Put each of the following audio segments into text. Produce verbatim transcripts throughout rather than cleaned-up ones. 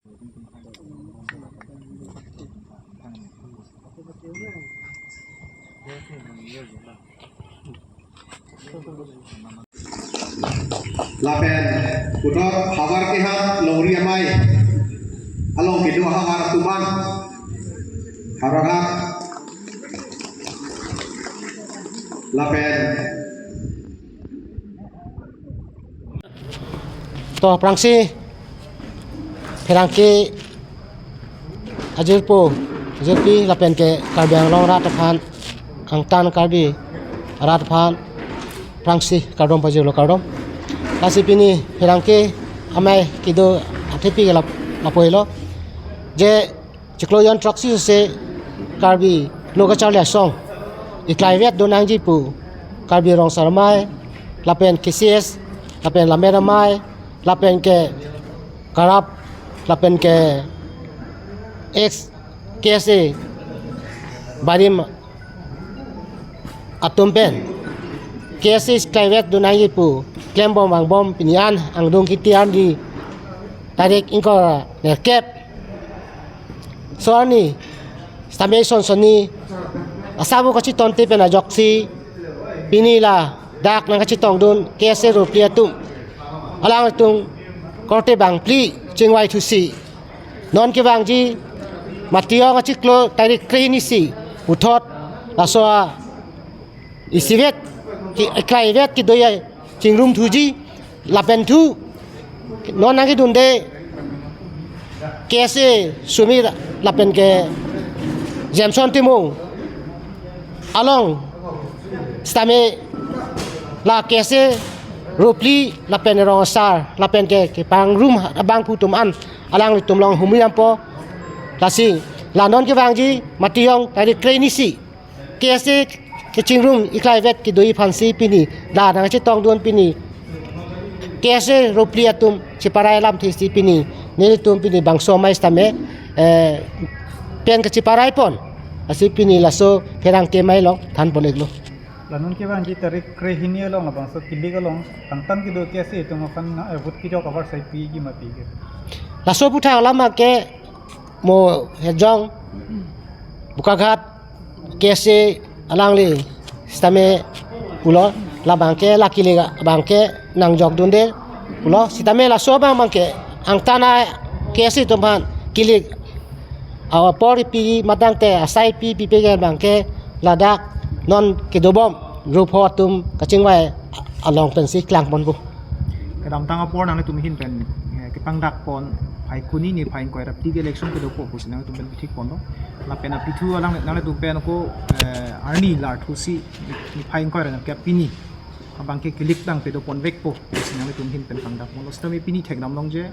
Lapen puthot havar kehat longri amei along kedo havar atum an, havar hat, lapen to aphrangsi pherangke ajirpo, ajirpi lapen ke Karbi Anglong arat aphan, angtan Karbi arat aphan aphrangsi kardom pajirlo, kardom. Lasi pini pherangke amei kedo athepi ke lap-, lapu helo. Je chiklo jon throksi se Karbi Lo Kacharli Asong iklaivet do nangji pu Karbi Rong Asar Amei, lapen K C S, lapen Lammet Amei, lapen ke Karap, lapen ke ex K S A barim atum pen K S A iklaivet do nangji pu klembom vangbom pini an angdung kiti arni tarik ingkoi ra nerkep, so arni sitame son sonni asabo kachitonte pen ajoksi pini ladak nangkachetongdun K S A ropli atum, alangtum korte bangphli chingvai thusi, non kevangji Matijong achiklo tarik krehini isi puthot laso a isivet ki, iklaivet kedo achingrum thuji, lapen thu non nangkedunde K S A Sumit lapen ke Jameson Timung along sitame la K S A ropli lapen rong asar lapen ke kepangrum abangphu atum an alanglitum along humri dampo. Lasi la non kevangji Matijong tarik krehini isi K S A kachingrum iklaivet kedoji aphansi pini la nangkachetongdun pini K S A ropli atum cheparai alamthe si pini nelitum pini bangso amei sitame, eh, pen kacheparai pon. Lasi pini laso pherangke amei along than pon-iklo. La non kevangji tarik krehini along labangso kilik along angtan kedo K S A atum aphan, eh, vote kejok avar sai piji ma piji? Laso aphuthak alam abangke mo Hejong Bokaghat K S A alangli sitame pulo, labangke la kilik abangke nangjokdunde pulo, sitame laso abang abangke angtan a K S A atum aphan kilik apor pi matangte asai pi pipe ke abangke ladak non kedobom rupo atum kachingvai along pensi klang ponpo. Kedamtang apor nanglitum ahin pen, eh, kepangdak pon phai kuni niphai ingkoi ra phli ke election kedopo pusi nanglitum pen pithik ponlo. Lapen apithu alang nanglitum pen ko, eh, arni lar thusi niphai ingkoi ra nerkep pini abangke kilik dang pedo ponvekpo pusi nanglitum ahin pen pangdak ponlo. Sitame pini thekdam longji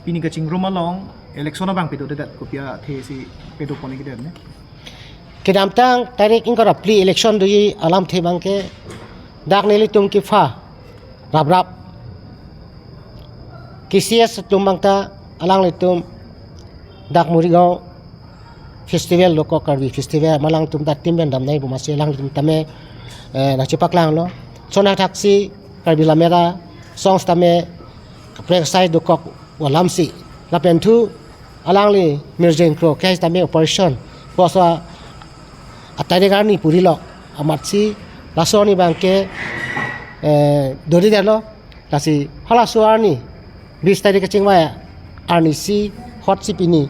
pini kachingrum along election abang pedodedet, kopi athe si pedo pon-ikdedet ne? Kedamtang tarik ingkoi ra phli election doji alamthe abangke dak nelitum kepha raprap K C S atum abangta alanglitum dak Morigaon festival dokok, Karbi festival, alangtum ta team pen damnai pu masi alangtum tame, eh, nangchepaklanglo. Lason athaksi Karbi Lammet Asong sitame kaprek asai dokok alamsi, lapen thu alangli Mirjeng Kro ke sitame operation pusi atarik arni purilo, amatsi laso arni abangke, eh, dodedetlo. Lasi halaso arni bis tarik kachingvai arnisi hotsi pini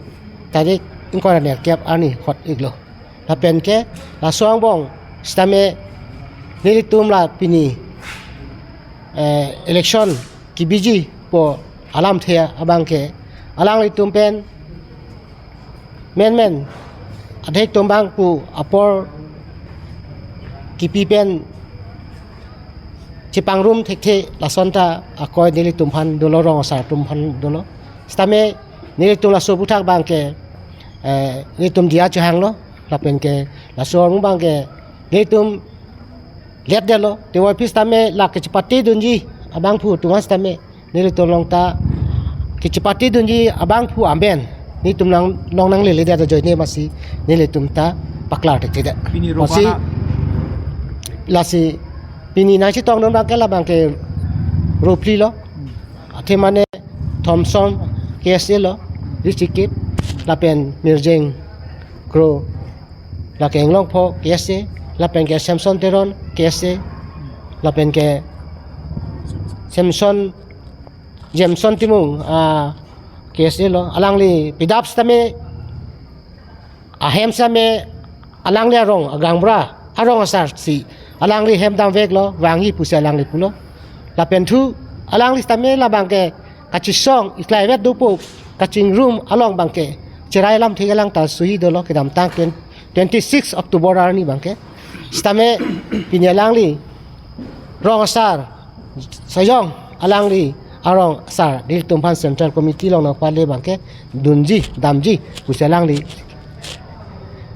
tarik ingkoi ra nerkep arni hot-iklo. Lapen ke laso angbong sitame nelitum la pini, eh, election kebiji pu alamthe abangke alanglitum pen menmen adhek tombang pu apor kipi pen chepangrum thekthe, lason ta akoi nelitum aphan dolo, rong asar atum aphan dolo. Sitame nelitum laso aphuthak abangke, eh, nelitum diya chehanglo, lapen ke laso arong abangke nelitum letdetlo, tevoiphit sitame la kachepatedunji abangphu atum an sitame nelitum along ta kachepatedunji abangphu amen nelitum along, along nangleledet ajoine masi nelitum ta paklar thekthedet. Pini ro masi, bana? Lasi pini nangchetongdun abangke labangke ropli lo. Hmm. Athe mane Thomson K S A lo. Richikit, lapen Mirjeng Kro, lake Englongpho K S A, lapen ke Samson Teron K S A, lapen ke Samson, Jameson Timung, ah, K S A lo, alangli pidap sitame, ahem sitame alangli arong, agaonbura arong asar si alangli hem damveklo, vangji pusi alangli pulo. Lapen thu alangli sitame labang ke kachesong, iklaivet dopo, kachingrum along abang ke cherai alamthe alang ta suhi dolo, kedamtang twen-, twenty-six October arni abang ke. Sitame pini alangli rong asar Sejong alangli arong asar nelitum aphan Central Committee along nangpale abang ke dunji, damji pusi alangli,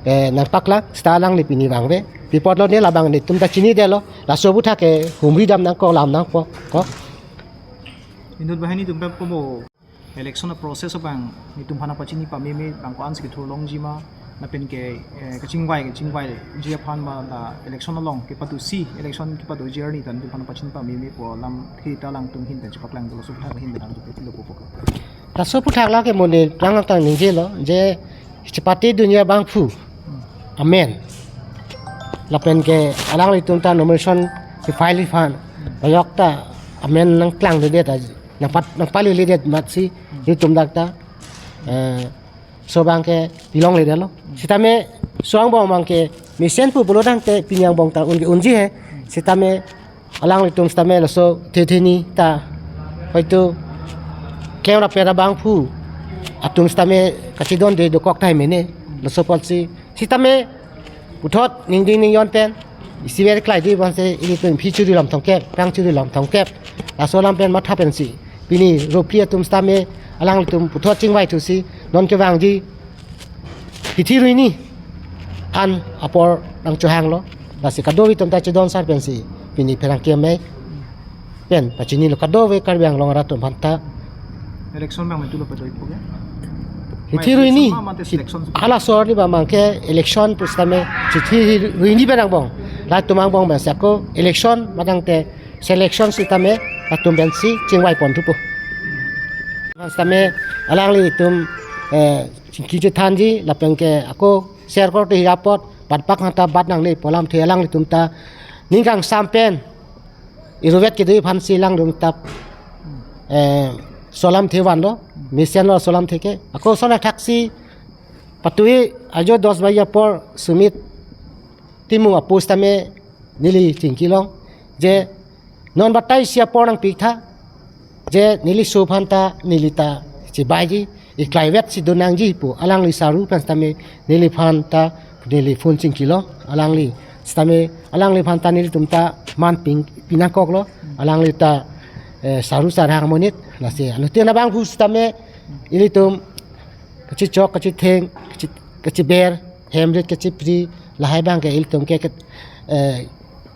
eh, nangpaklang, seta alangli pini vangve. Pi apotlo ne labang netum ta chinidetlo. Laso aphuthak ke humri dam nangkok, lam nangkok, kok. Inut banghini tum pem komo election a process abang netum aphan pachini pameme abang ko-ansi kethur longji ma, lapen ke, eh, kachingvai, kachingvaiji aphan ma, la election along kepatusi, election kepadoji arni ta netum aphan pachini pameme pu alamthe ta alangtum ahin pen chepaklang dolo, laso aphuthak ahin pen alangtum pilo pupo. Laso aphuthak lake mo ne lang tang ningjelo, je chepatedunji abangphu amen, lapen ke alanglitum ta nomination ke-file aphan, ayok ta amen nangklangledet aji, nangpat, nangpaledet amatsi netum dak ta, eh, laso abang ke pilongledetlo. Sitame laso angbong abang ke mesen pu pulo tangte pini angbong ta un ke unji he. Sitame alanglitum sitame laso thetheni ta hoito klem rapet abangphu atum sitame kachedonde dokok tahai mene, laso apotsi. Sitame puthot ningding ningjon pen isiver klai di abang si ilitum phi churi lam thomkep, pang churi lam thomkep, laso alam pen matha pensi pini ropri atum sitame alanglitum puthot chingvai thusi non kevangji hithi ruini an apor nangchohanglo. Lasi kadokave atum ta chedon sar pensi pini pherangke amei pen pachinilo, kadokave Karbi Anglong arat atum aphanta. Election abang metu lo padoi po ya? Hithi ruini. Election ma mate selection? Hala sor ni abang ke election pu sitame hithi ruini pen angbong, latum angbong abang si ako election ma tangte selection sitame latum pensi chingvai pon thupo. Sitame alanglitum, eh, chingki chethanji lapen ke ako share korte hi apot, bat pak hanta bat nangne pu alamthe alanglitum ta ning kangsam pen iruvet kedo aphansi alangtum ta, eh, laso alamthe vanlo, mesenlo laso alamthe ke. Ako lason athaksi patuhi ajo dos baji apor Sumit Timung apo sitame neli chingkilong je non batai isi apor nangpitha, je neli laso aphanta neli ta chibaiji, iklaivet si do nangji pu alangli saru aphan sitame neliphan ta neli phone chingkilong, alangli sitame alangliphan ta nelitum ta man pin, pinangkoklo, alangli ta, eh, saru sarhang amonit. Lasi anuttin abangphu sitame ilitum kachechok, kachetheng, kache-, kacheber, hem rit kachepri, lahai abang ke ilitum ke, ke, eh,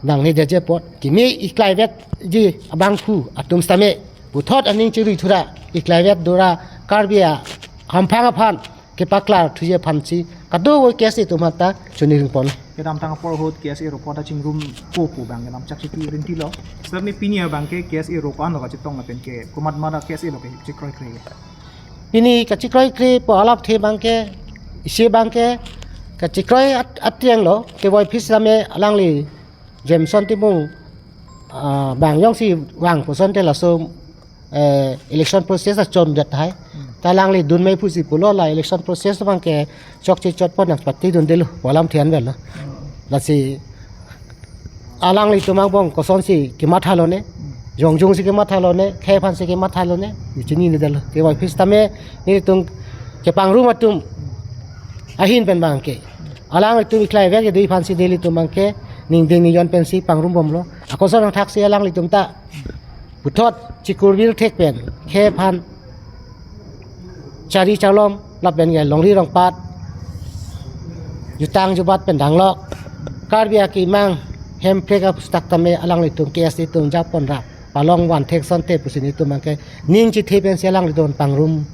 nangnedetji apot, kimi iklaivetji abangphu atum sitame puthot aning chirui thura, iklaivet dora Karbi ahamphang aphan kepaklar thuji aphansi kadokave K S A atum aphanta choningri pon. Kedamtang apor ahut K S A aro apor ta chingrumpo pu abang ke lam chak chiti rinti lo. Sitame pini abang ke K S A aro ko-an lo kachetong lapen ke komat mara K S A lo ke chekroikre? Pini kachekroikre pu alamthe abang ke, isi abang ke kachekroi at-, ateng lo, kevoi phis sitame alangli Jameson Timung, ah, abang jongsi vang pusonte laso, eh, election process achondet tahai. Hmm. Ta alangli dunmei pusi pulo, la election process abang ke chokche chotpon nangpatedundelo pu alamthe anvetlo. Hmm. Lasi alanglitum angbong kosonsi kemathalo ne, jongjongsi kemathalo ne, khei aphansi kemathalo ne, chinine detlo. Kevoi phis sitame nelitum kepangrum atum ahin pen abang ke, alanglitum iklaivet kedo aphansi nelitum abang ke ningding ningjon pensi pangrumbomlo. Ako lason athaksi alanglitum ta puthot chikurbir thek pen khei aphan chari charlom lapen ke longri longpat, jutang jubat pen danglok, Karbi akemang hemprek aputhak tame alanglitum K S A atum japon ra palong van thek asonte pusi nelitum abang ke ning chethe pensi alanglitum pangrum